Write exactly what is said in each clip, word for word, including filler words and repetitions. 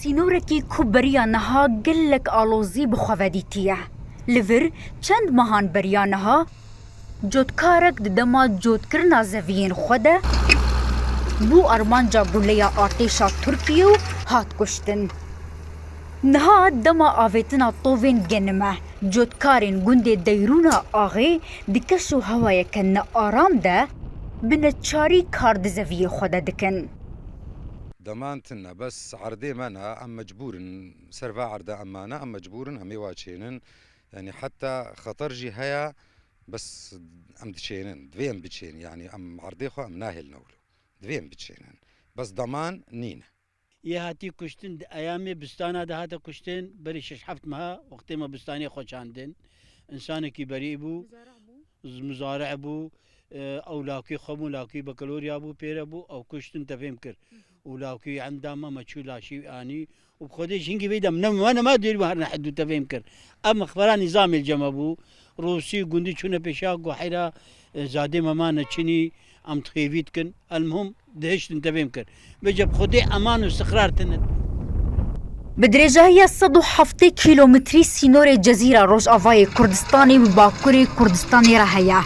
Sînorekî ku beriya niha gelek alozî bi xwe ve dîtiye. Li vir çend mehan beriya niha cotkarek di dema cotkirina zeviyên xwe de bû armanca guleya artêşa Tirkiyê û hat kuştin. Niha dema avêtina tovên genim e, cotkarên gundê Deyrûna Axê di keş û hewayeke nearam de bi neçarî kar di zeviyê xwe de dikin. Deman tune, bes erdê me ne, em mecbûr in, ser va erda em mane, em mecbûr in, em ê wa çênin. Yanî heta xeter jî heye, bes em diçênin, divê em biçênin, yanî em erdê xwe em nahêlin ewlo. Divê em biçênin. Bes deman nîne. Yê hatî kuştin di eyamê bistana de hate kuştin, berî şeş heft meha wextê me bistanê xwe çandin. Însanekî berî bû, muzarih bû, e, ew lakî xwe bû, lakî bekelorya bû, pêre bû, ew kuştin te fêm kir. Û lakî em da me, me çû laşî anî û bi xwedê ji hingî vê de em ne, me nema dêrî me her ne hedû te fêm kir. Ev mexbera nîzamê li cem me bû. Rûsî gundî çûne pêşiya ku heyra, e, zadê me mane çinî, em dixêvî dikin. Elmuhim dihiştin te fêm kir. Vêce bi xwedê eman û istiqrar tine. Bi dirêjahiya sed û heftê kîlometrî sînorê Cezîra Rojavayê Kurdistanê bi Bakurê Kurdistanê re heye.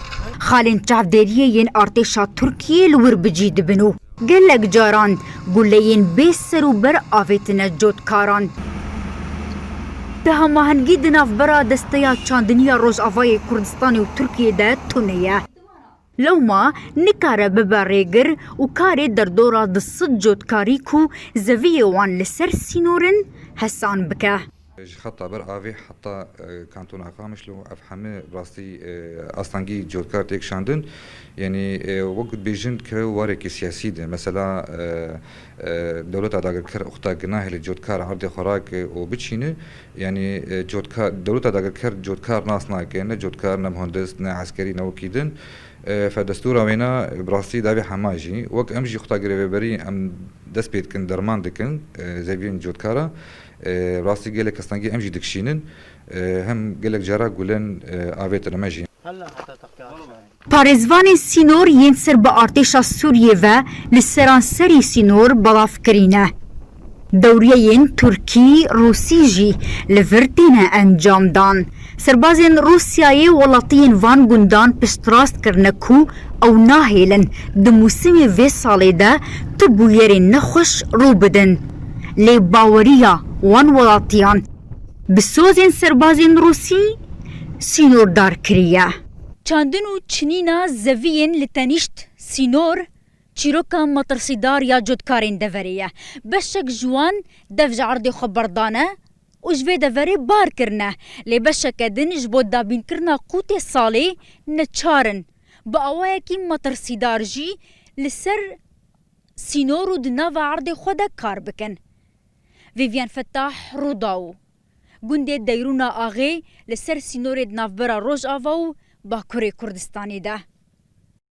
Xalên çavdêriyê yên artêşa Tirkiyê li wir bi cî dibin û gelek caran guleyên bê ser û ber avêtine cotkaran. Di hemahengî di navbera Desteya Çandiniya Rojavayê Kurdistanê û Tirkiyê de tune ye. Lewma nikare bibe rêgir û karê derdora du sed cotkarî ku zeviyê wan li ser sînor in hesan bike. Ji xeta ber avê heta, e, kantona Qamişlo ev heme bi rastî, e, astengî cotkar tê kişandin. Yanî, e, wek dibêjin kew warekî siyasî de. Mesela, e, e, dewleta dagirker uxta ginahê li cotkar erdê xwe rake û biçîne. Yanî, e, cotkar, dewleta dagirker cotkar nas nake, ne cotkar, ne muhendis, ne eskerî, ne wekî din. E, fe destûra wêna bi rastî davê hema jî. Wek em jî xwe ta grevê berî em dest pê dikin, derman dikin, e, zeviyên cotkara. E, bi rastî gelek kestengî em jî dikişînin. E, hem gelek cara gulen, e, avêtine me jî. Parêzvanên sînor yên ser bi artêşa Sûriyê ve li seranserî sînor belav kirîne. Dewriyeyên Tirkî, Rûsî jî li vir têne encamdan. Serbazên Rûsyayê welatiyên van gundan piştrast kirine ku ew nahêlin di mûsimê vê salê de tu bûyerên nexweş rû bidin. Lê baweriya wan welatiyan bi sozên serbazên Rûsî sînordar kiriye. Çandin û çinîna zeviyên li tenîşt sînor çîroka metirsîdar ya cotkarên deverê ye. Beşek ji wan dev ji erdê xwe berdane û ji vê deverê bar kirine. Lê beşeke din ji bo dabînkirina qûtê salê neçar in. Bi awayekî metirsîdar jî li ser sînor û di nava erdê xwe de kar bikin. Vîvyen Fetah, Rûdaw. Gundê Deyrûna Axê li ser sînorê di navbera Rojava û Bakurê Kurdistanê de.